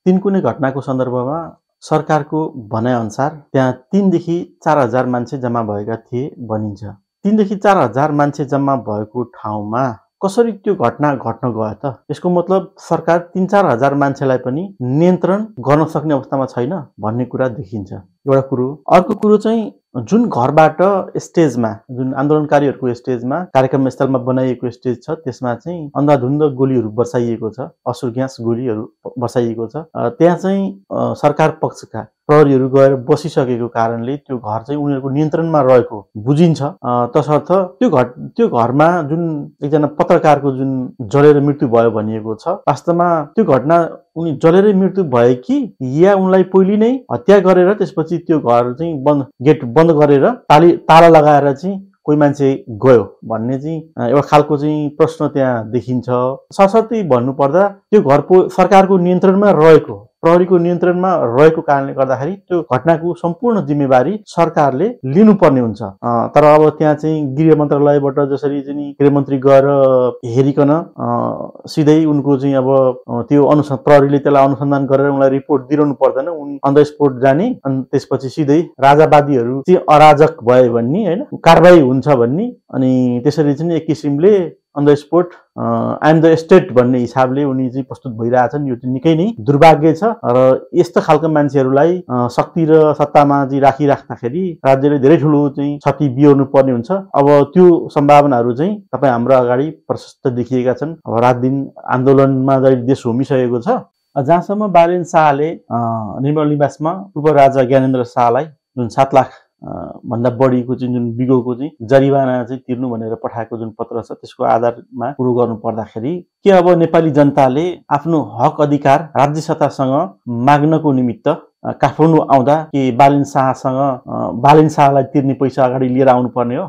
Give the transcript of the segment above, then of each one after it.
तीन कुनै घटनाको सन्दर्भमा सरकारको भनाइअनुसार त्यहाँ 3 देखि 4,000 मान्छे जम्मा भएका थिए भनिन्छ। 3 देखि 4,000 मान्छे जम्मा भएको ठाउँमा कसरी त्यो घटना घट्न गयो त? यसको मतलब सरकार 3-4 हजार मान्छेलाई पनि नियन्त्रण गर्न सक्ने अवस्थामा छैन भन्ने कुरा देखिन्छ। एउटा कुरो। अर्को कुरो चाहिँ जुन घरबाट स्टेजमा, जुन आन्दोलनकारीहरूको स्टेजमा, कार्यक्रम स्थलमा बनाइएको स्टेज छ, त्यसमा चाहिँ अन्धाधुन्ध गोलीहरू बर्साइएको छ, असुर ग्यास गोलीहरू बर्साइएको छ। त्यहाँ चाहिँ सरकार पक्षका प्रहरीहरू गएर बसिसकेको कारणले त्यो घर चाहिँ उनीहरूको नियन्त्रणमा रहेको बुझिन्छ। तसर्थ त्यो घरमा जुन एकजना पत्रकारको जुन जलेर मृत्यु भयो भनिएको छ, वास्तवमा त्यो घटना उनी जलेरै मृत्यु भयो कि या उनलाई पहिले नै हत्या गरेर त्यसपछि त्यो घर चाहिँ गेट बन्द गरेर ताला लगाएर चाहिँ कोही मान्छे गयो भन्ने चाहिँ एउटा खालको चाहिँ प्रश्न त्यहाँ देखिन्छ। सशर्ती भन्नुपर्दा त्यो घरको सरकारको नियन्त्रणमा रहेको, प्रहरीको नियन्त्रणमा रहेको कारणले गर्दाखेरि त्यो घटनाको सम्पूर्ण जिम्मेवारी सरकारले लिनुपर्ने हुन्छ। तर अब त्यहाँ चाहिँ गृह मन्त्रालयबाट जसरी चाहिँ गृहमन्त्री गएर हेरिकन सिधै उनको चाहिँ अब त्यो प्रहरीले त्यसलाई अनुसन्धान गरेर उनलाई रिपोर्ट दिइरहनु पर्दैन, उनी अन द स्पोट जाने अनि त्यसपछि सिधै राजावादीहरू चाहिँ अराजक भए भन्ने होइन कारबाही हुन्छ भन्ने, अनि त्यसरी चाहिँ एक किसिमले on the spot I am the state भन्ने हिसाबले उनी चाहिँ प्रस्तुत भइरहेछन्। यो चाहिँ निकै नै दुर्भाग्य छ र यस्तो खालका मान्छेहरूलाई शक्ति र सत्तामा चाहिँ राखिराख्दाखेरि राज्यले धेरै ठुलो चाहिँ क्षति बिहोर्नु पर्ने हुन्छ। अब त्यो सम्भावनाहरू चाहिँ तपाईँ हाम्रो अगाडि प्रशस्त देखिएका छन्। अब रात दिन आन्दोलनमा देश होमिसकेको छ। जहाँसम्म बालेन शाहले निर्मल निवासमा पूर्व राजा ज्ञानेन्द्र शाहलाई जुन 7 लाख भन्दा बढीको चाहिँ जुन बिगोको चाहिँ जरिवाना चाहिँ तिर्नु भनेर पठाएको जुन पत्र छ, त्यसको आधारमा कुरो गर्नु पर्दाखेरि के अब नेपाली जनताले आफ्नो हक अधिकार राज्य सत्तासँग माग्नको निमित्त काठमाडौँ आउँदा के बालेन शाहलाई तिर्ने पैसा अगाडि लिएर आउनुपर्ने हो?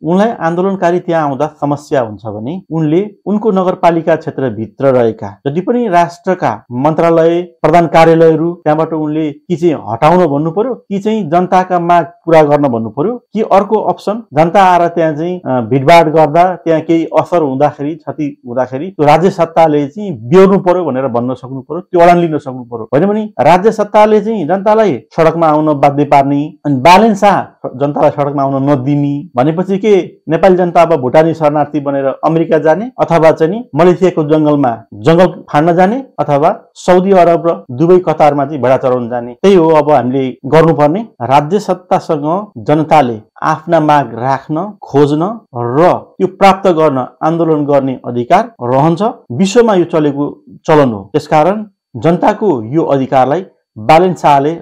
उनलाई आन्दोलनकारी त्यहाँ आउँदा समस्या हुन्छ भने उनले उनको नगरपालिका क्षेत्रभित्र रहेका जति पनि राष्ट्रका मन्त्रालय, प्रधान कार्यालयहरू त्यहाँबाट उनले कि चाहिँ हटाउन भन्नु पर्यो, कि चाहिँ जनताका माग पूरा गर्न भन्नु पर्यो, कि अर्को अप्सन जनता आएर त्यहाँ चाहिँ भिडभाड गर्दा त्यहाँ केही असर हुँदाखेरि, क्षति हुँदाखेरि त्यो राज्य सत्ताले चाहिँ बिहोर्नु पर्यो भनेर भन्न सक्नु पर्यो, त्यो अडान लिन सक्नु पर्यो। होइन भने राज्य सत्ताले चाहिँ जनतालाई सडकमा आउन बाध्य पार्ने अनि बालेन शाह जनतालाई सडकमा आउन नदिने भनेपछि के नेपाली जनता अब भुटानी शरणार्थी बनेर अमेरिका जाने, अथवा चाहिँ मलेसियाको जंगल फाड्न जाने, अथवा साउदी अरब र दुबई कतारमा चाहिँ भेडा चराउन जाने? त्यही हो अब हामीले गर्नुपर्ने। राज्य सत्तासँग जनताले आफ्ना माग राख्न, खोज्न र त्यो प्राप्त गर्न आन्दोलन गर्ने अधिकार रहन्छ। विश्वमा यो चलेको चलन हो। त्यसकारण जनताको यो अधिकारलाई बालेन शाहले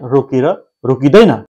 रोकिँदैन।